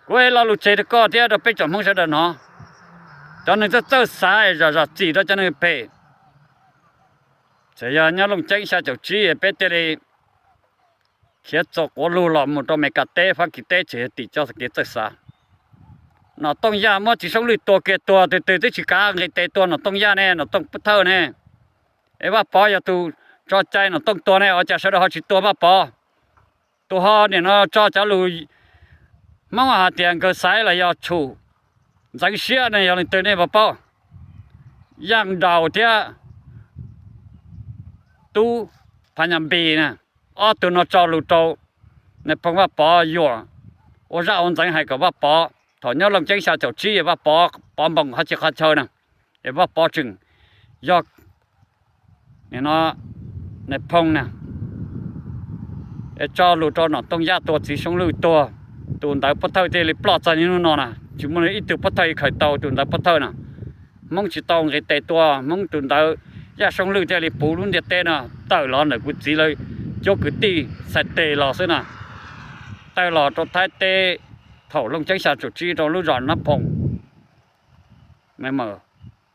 Kuv hais lo lus tseg rau koj thiab rau peb tsoom Hmoob sawv daws hnov, cov neeg txawj txawj xav zam zam txim rau cov neeg phem. Txawm yog nyob Looj Ceeb xya caum tsib peb thiaj li khiav txo quav lug los mus rau Amelikas teb Fab Kis teb, tseem yog tim cov kev txawj xav. Nom Tooj Yaj muab Txiv Soob Lwj tua kiag, tua tus twg twb tsis kav, nqis tes tua Nom Tooj Yaj ne, Nom Tooj Pub Thawj ne. Es Vaj Pov yog tus tso cai Nom Tooj tua ne, ua cas sawv daws ho tsis tua Vaj Pov? Tus ho nim no tso cov lus Hmoob hais tias nkawd xaiv los yog tshum ntxeev siab ne, yog leej twg nej puas paub? Yaj Daus thiab Tub Pha Nyas Npis na, ob tug no tso lus rau Nais Phoo Vaj Pov yuam, ua zaj ua ntxeev hais kom Vaj Pov, thaum nyob Looj Ceeb xya caum tsib Vaj Pov pov npoos qhov txhia qhov chaw na, es Vaj Pov tseem yog Nais Phoo na, es tso lus rau Nom Tooj Yaj tua Txiv Soob Lwj tuag, tus ntawd Pub Thawj thiaj li ploj txog niaj hnub no na, tsis muaj ib tug Pub Thawj khaws tau tus ntawd Pub Thawj na. Hmoob tsis tau nqis tes tua Hmoob, tus ntawd Yaj Soob Lwj thiaj li puv lub ntiaj teb no, tawm los ntawm kuv txiv lawv cov kwv tij txhais tes los xwb na, tawm los rau Thaib teb thaum Looj Ceeb xya caum tsib rau lub zos Nab Phoo.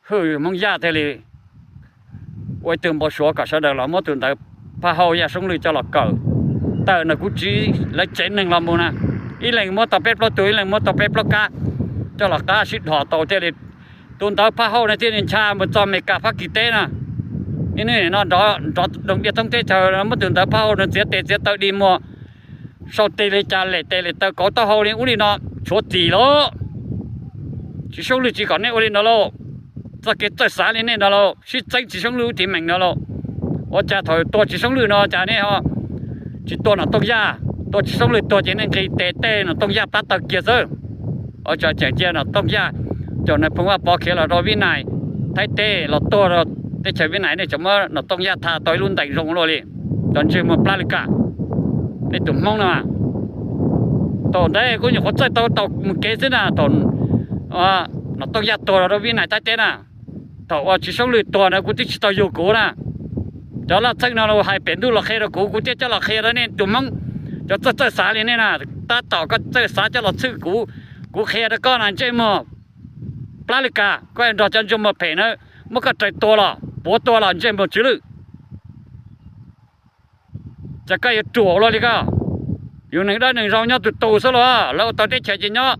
Hwj Hmoob Yaj thiaj li ua ib tug npau suav kom sawv daws los muab tus ntawd Phaj Hauj Yaj Soob Lwj coj los kawm, tawm ntawm kuv txiv lawv tsev neeg los mus na, ib leeg muab tau peb plaub tug, ib leeg muab tau peb plaub kab, coj los qab sib dhos tau thiaj li tus ntawd Phaj Hauj no thiaj li ncha mus txog Amelikas Fab Kis teb na. Niaj hnub no nrov nrov doog diaj thoob teb chaws, muab tus ntawd Phaj Hauj no txiav tes txiav taw dig muag, sau tes li cas lem tes lem taw kauv taub hau li ub li no, tshuav txim lauj. Tsis Soob Lwj tsis kom nej ua li no lauj. Txoj kev txawj xav li nej no lauj, sib txeeb Tsis Soob Lwj lub tiv meem no lauj. Ua cas thaum tua Tsis Soob Lwj no cas nej ho tsis tua Nom Tooj Yaj? Tua Tsis Soob Lwj tuag ces nej nqis tes tej Nom Tooj Yaj plab taw kiag xwb. Ua cas tseem cia Nom Tooj Yaj, cov Nais Phoo Vaj Pov khiav los rau Vib Nais Thaib teb los tuag rau teb chaws Vib Nais, nej tseem muab Nom Tooj Yaj tha tau ib lub ntees zoo luaj li, cov ntsej muag plab lwj kam. Nej tus Hmoob no, thaum ntawd kuv nyuam qhuav txawj tau tau mus kev xwb na, thaum Nom Tooj Yaj tuag los rau Vib Nais Thaib teb na, thaum uas Tsis Soob Lwj tuag na kuv twb tsis tau yug kuv na. Cov laj txheej no hais pem ntuj los qhia rau kuv, kuv thiaj coj los qhia rau nej tus Hmoob, cov txawj txawj xav li nej na. Tab tom koj txawj xav coj los txhwj kuv, kuv qhia rau koj na ntsej muag plab lwj kam, koj nrog cov ntsej muag phem na, muab koj raws tua los puav tua los ntsej muag tsw lwj. Cas koj yuav ruam luaj li koj? Yus neeg dawb neeg zoo nyob tus tus xwb los, lawv ua tau teb chaws ces nyob,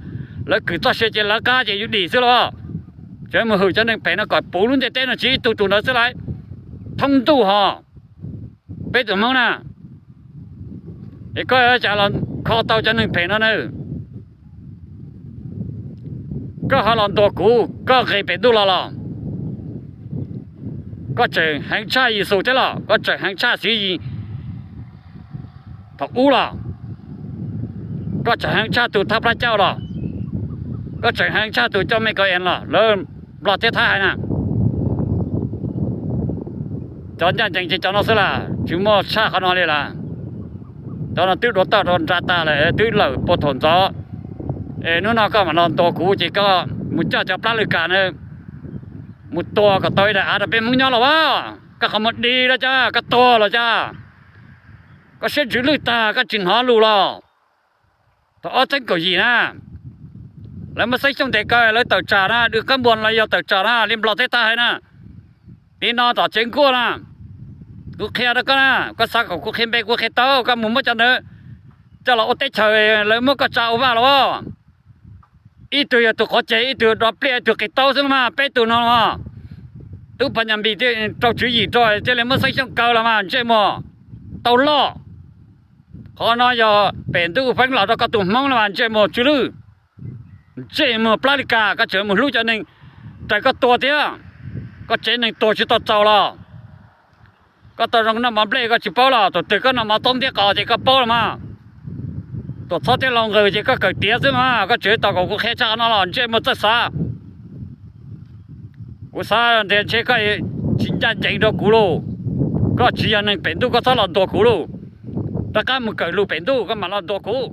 lawv kwm txoj sia ces lawv qab ces yus dim xwb los. Ces mus hwm cov neeg phem no kom puv lub ntiaj teb no tsis ib tug tus ntawd xwb lauj. Thoob ntuj ho, peb tus Hmoob na, es koj cas los kho tau cov neeg phem no na? Koj ho los ntuas kuv, koj nqis pem ntuj los los? Koj tseem heev tshaj Yexus thiab los? Koj tseem heev tshaj Xiv Yis thaum ub los? Koj tseem heev tshaj tus thaj plab cauj los? Koj tseem heev tshaj tus coj mej kau es los? Lawv Nplog thiab Thaib hais na. Cov ncaj ncees ces cov no xwb las, tsis muaj tshaj qhov no li las. Cov no twb duav toj rau nra tas lawm, twb lawm puag thaum ntxov. Es hnub no koj mam los ntuas kuv ces koj mus coj cov plab lwj kam na mus tua kom tau ib daim av rau peb Hmoob nyob los as. Koj qhov muag di los cas, koj tuag los cas? Koj siab ntsws lwj tag, koj tsis hnov lus los? Thaum ob txhiab kaum yim na, lawv muaj Xeeb Xyooj ntes kaw, lawv tawm tsam na, dw qab npua los yog tawm tsam na li Nplog thiab Thaib hais na. Li no tom tsev nkuaj na, kuv qhia rau koj na, koj xav kom kuv qhia npe kuv qhia tau, koj mus muab cov ntawd coj los ua teb chaws, lawv muab koj tsa ua vaj los. Ib tug yog tus qhov ceg, ib tug dov pliaj, ib tug qis taub xwb los mas, peb tug no los. Tub Phas Nyas Npis thiaj rau tswv yim rau thiaj li muab Xeeb Xyooj kaw los mas ntsej muag tau loj. Qhov no yog pem ntuj feeb los rau koj tus Hmoob los mas ntsej muag tsw lwj, ntsej muag plab li kas, koj tseem mus hlub cov neeg raws koj tua thiab, koj tsev neeg tuag tsis tau txaus los? Koj tau zoo noj mov nplej koj tsis paub los? Thaum twg koj noj mov toob ntiab qos ces koj paub los mas. Tuam txhob thiab laus nqws ces koj kawm tiav xwb los mas, koj tseem tau kom kuv qhia tshaj qhov no los ntsej muag txawj xav. Kuv xav tias ntshe koj tsis ncaj ncees rau kuv lauj. Koj tsis yog neeg pem ntuj, koj txhob los ntuas kuv lauj. Rov qab mus kawm lus pem ntuj koj mam los ntuas kuv.